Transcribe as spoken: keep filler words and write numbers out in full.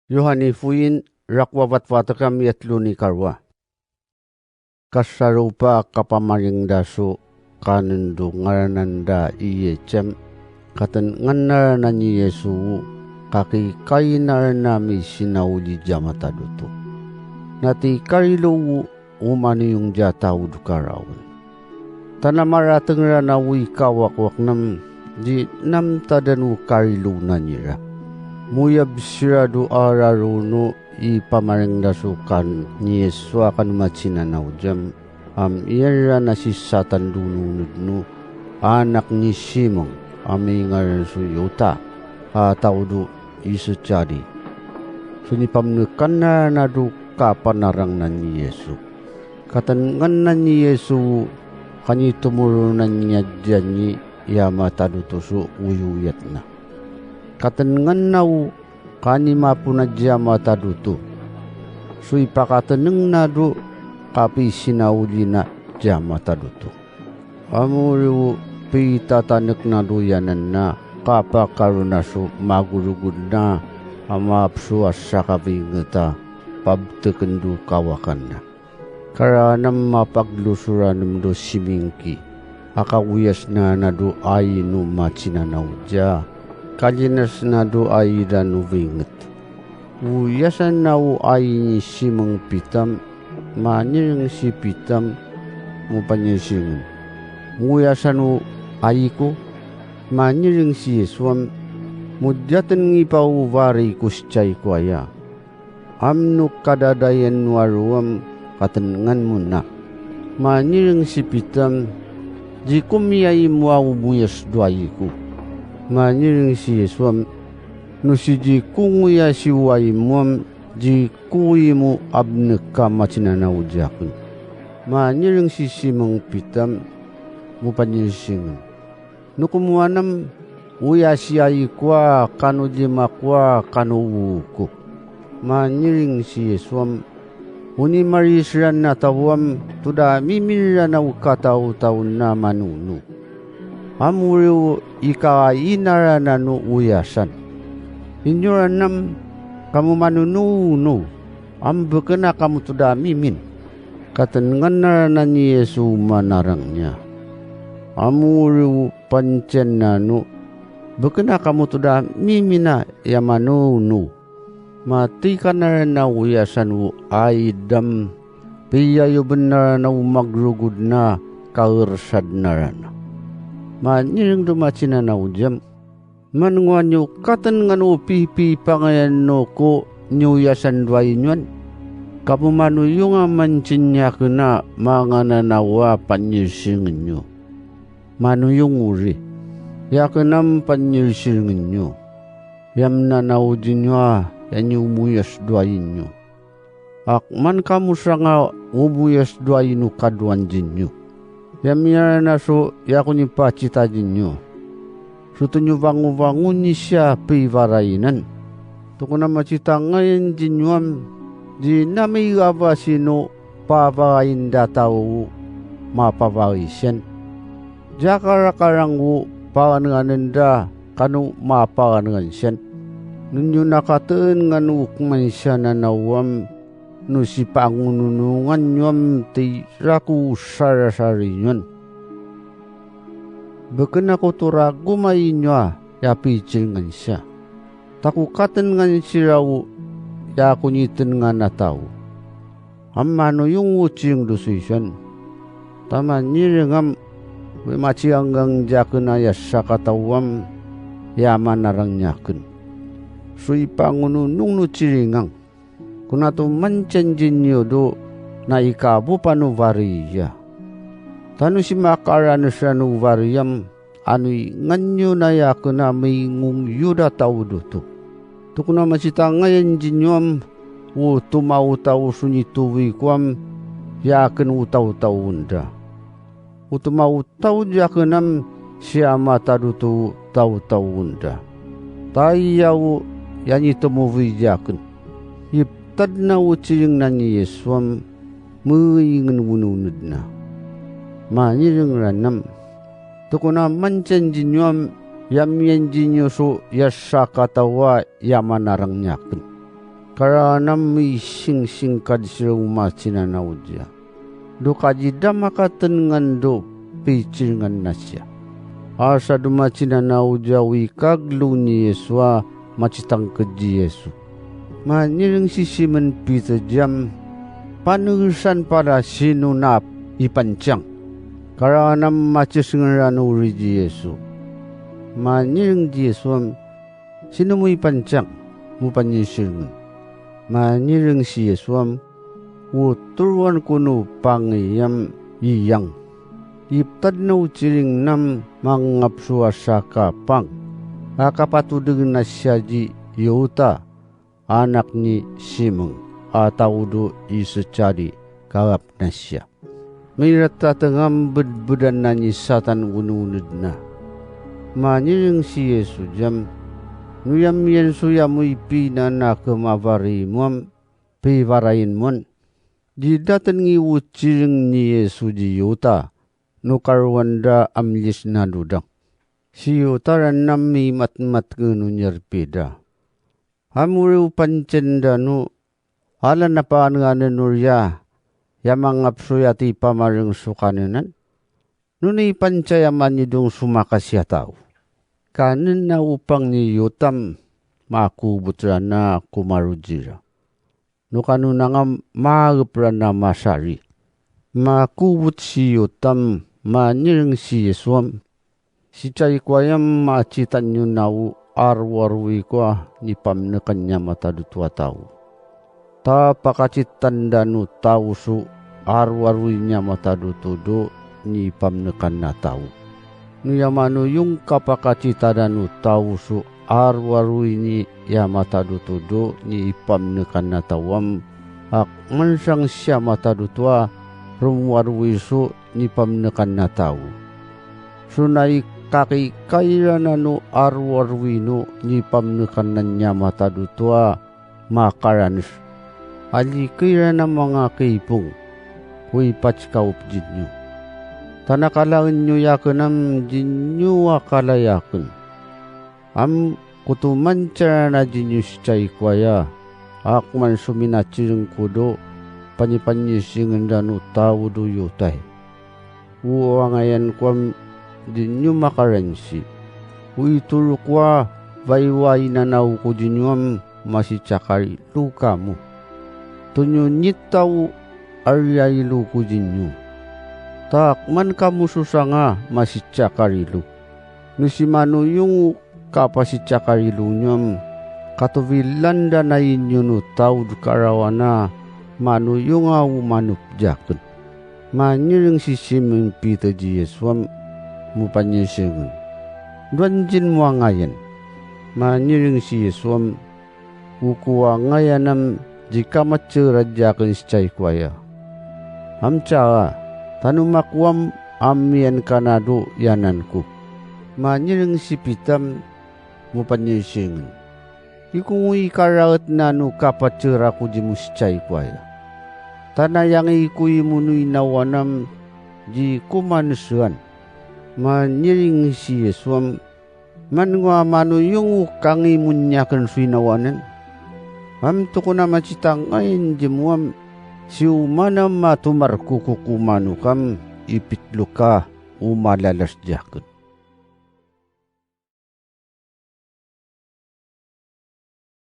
Yohani Foin, rakowa vatvat kami a tlo ni karowa. Kasaropa a kapamaringda so kanen do ngaranan da i Ecem, katenengan anan i Yesu o, ka kikaina ran a misinaoli diya matad oto. Na tig i karilo o, o manoyong diya taw do karaon. Tanamara tengera na o ikawakwak nem, di namtadan o karilo nan ira. Moyab sira do a raroo no i pamaringda so kanen i Yesu a kano matsinanaw diyam, a miyanera na si Satan do noned no, anak ni Simong, a mingaran so Yota, a taw do Iskariot. So nipamenekan anan do kapanarang nan i Yesu. Katenengan anan i Yesu o, ka nitomoro nan iyan diyan i ya matad oto so oyoyat na. Katenengan anan o, ka nimapo na diya matad oto. So ipakateneng na do, ka pisinaoli na diya matad oto. Amori o, pitatanek na do iyanan na, ka pakaro na so magorogod na, a mapso a sakabinget a pabteken do kawakan na. Karanem a paglosoranem do simingki, a kaoyas na na do ai no matsinanaw diya, kalinas na do ai da no binget. Oyasan na o ai ni Simong Pitam, maniring si Pitam, mo panyisingen. Oyasan o ai ko, maniring si Yesu am, mo diyaten ngipa o bari ko sitiyai ko aya. Amno kadadayan o aro am, katenengan mo na. Maniring si Pitam, di ko miyaimo a omoyas do ai ko. Maniring si Yesu am, no si di ko ngoyasi o ai mo am, di ko imo a bnek a matsinanaw diyaken. Maniring si Simong Pitam, mo panyisingen. No komowan am, oyasi ai ko a kano lima ko a kano wowo ko. Maniring si Yesu am, o nimaris ran a taw am, toda mimin ran a o kataotaw na manono. Amori o ikaina ran anan o oyasan. Inyo ran am, kamo manono, no. Am beken a kamo toda mimin. Katenengan anan i Yesu o manarang niya. Amori o pantiyan anan o, beken a kamo toda mimin a ya manono. Matikanan anan a oyasan o aid am, piyayoben anan a o magrogod na kaersad anan. Maniring do matsinanaw diyam. Manengowa niyo katenengan o pipipangayan no ko niyoyasan do ai niyo an. Ka bo manoyong a mantsiniyaken a mangananaw a panyisingen niyo. Manoyong ori. Iyaken am panyisingen niyo. Iyamnanaw di niyo a iyani omoyas do ai niyo. Ak man kamo sanga omoyas do ai no kadoan di niyo. Iyamiyanan a so iyako nipacita di niyo. So to niyo bangobangon i siya pibarainan. Tokona macita ngayan di niyo am, di na migabasi no pabain da taw o mapabaisen. Di akarakarang o paganenganen da kano mapaganengan siyan. No niyo nakatengan o kmansiyananaw am, no si pangononongan niyo am tira ko sarasari niyo an. Beken ako to ragomai niyo a iyapiciringan siya. Ta ko katengan sira o iyako nitengan a taw. Am manoyong o ciring do soy siyan. Ta maniring am, oway, maciganggangg di aken a iyasakataw am, iyamanarang niyaken. So ipangononong no ciringang. Kona to mantiyan di niyo do na ikabopan o bari iya. Ta no si makaranes ran o bari am, ano i ngan iyo na iyaken a mingong iyo da taw doto. Tokona macita ngayan di niyo am, o tomaotaw so nitowi ko am, iyaken o tawtaw on da. O tomaotaw di aken am, siya matad oto tawtaw on da. Ta iya o iyanitomowi di aken. Iptad na o ciring nan i Yesu am, meingen o noned na. Maniring ran am. Tokona mantiyan di niyo am, iyamiyan di niyo so iyasakataw a iyamanarang niyaken. Karawan a misingsing ka di siran o matsinanawd iyan. Do kagiya da makatngan do pitsiringan na siya. A sa do matsinanawd iyan o ikaglow ni Yesu a matsitangkd i Yesu. Manireng si Simon Peter iyan, panegen san pala sino na ipantsang. Karawan a matsisngen ran o ri di Yesu. Manireng di Yesu a, sino mo ipantsang? Mo panisirengen. Manireng si Yesu a, o toroan ko no pangiyam iyang. Iptad na o tsiring na mangapso a sakapang a kapatodegen na siya di Yota, anak ni Simon, a taw do Iskariot, ka ap na siya. Miratat a ngambedbedan na ni Satan o noned na. Manireng si Yesu iyan, noyam iyan so aya mo ipinana kemabari mo a pibarayen mon. Di daten ngi o tsiring ni Yesu di Yota, no karowan da a miyes na dodang. Si Yota ran na mimatmat ngeno nyerpeda. Amore o pantsen dano, ala na panganen o riya, ya mangapso ya ti pamareng so kanenan. Noni pantsa ya manidong so makasiyataw. Kanen na opang ni Yota a makobot rana ko maroji ra. No kano nanga maep rana masari. Makobot si Yota a manireng si Yesu a, sitay ko aya a matsitan iyo na o aroaroy ko a nipamnekan niya matado to a taw. Ta pakatsitan dano taw so aroaroy niya matado to do nipamnekan na taw. Noya manoyong ka pakatsitan dano taw so aroaroy niya matado to do nipamnekan na taw a, ak mansang siya matado to a romoaroy so nipamnekan na taw. So na ikakikay rana no aroaroy no nipamnekan niya matado to a makaranes. Alikay rana manga kaipong, ko ipatsikawp diniyo. Ta na kalaen iyo aken a di niyo akala aken. Am koto mantsa rana diniyo sitay ko aya, ak man so minatsiring ko do panipanisirengen dano taw do Yota i. O angayan ko a di niyo makaransi. O itoro ko a vaiwai nanaw ko diniyo a masitsakari lo kamo. Tonyo nitaw a riyailo ko diniyo. Ta ak man kamo so sanga masitsakari lo. No si manoyong o kapasitsakari lo niyo a katobilan da na iniyo no taw do karawana manoyong a o manop di aken. Manireng si Simon Peter di Yesu a, mo panisirengen. Doan din mo angayan. Manireng si Yesu a, o ko angayan a di ka matsera di aken sitay ko aya. Amtsa a, tanoma ko a, amiyan ka na do i anan ko. Manireng si Peter a, mo panisirengen. Iko ngo ikaraet na no kapatsera ko di mo sitay ko aya. Ta na aya ngii ko imono i inawan a di ko manesean. Manireng si Yesu a, man ngo a manoyong o kangimon iyan aken so inawanen. Amtoko na matsitangay di mo a, si oman a matomarko ko komano ka a ipitlo ka o malalas di aken.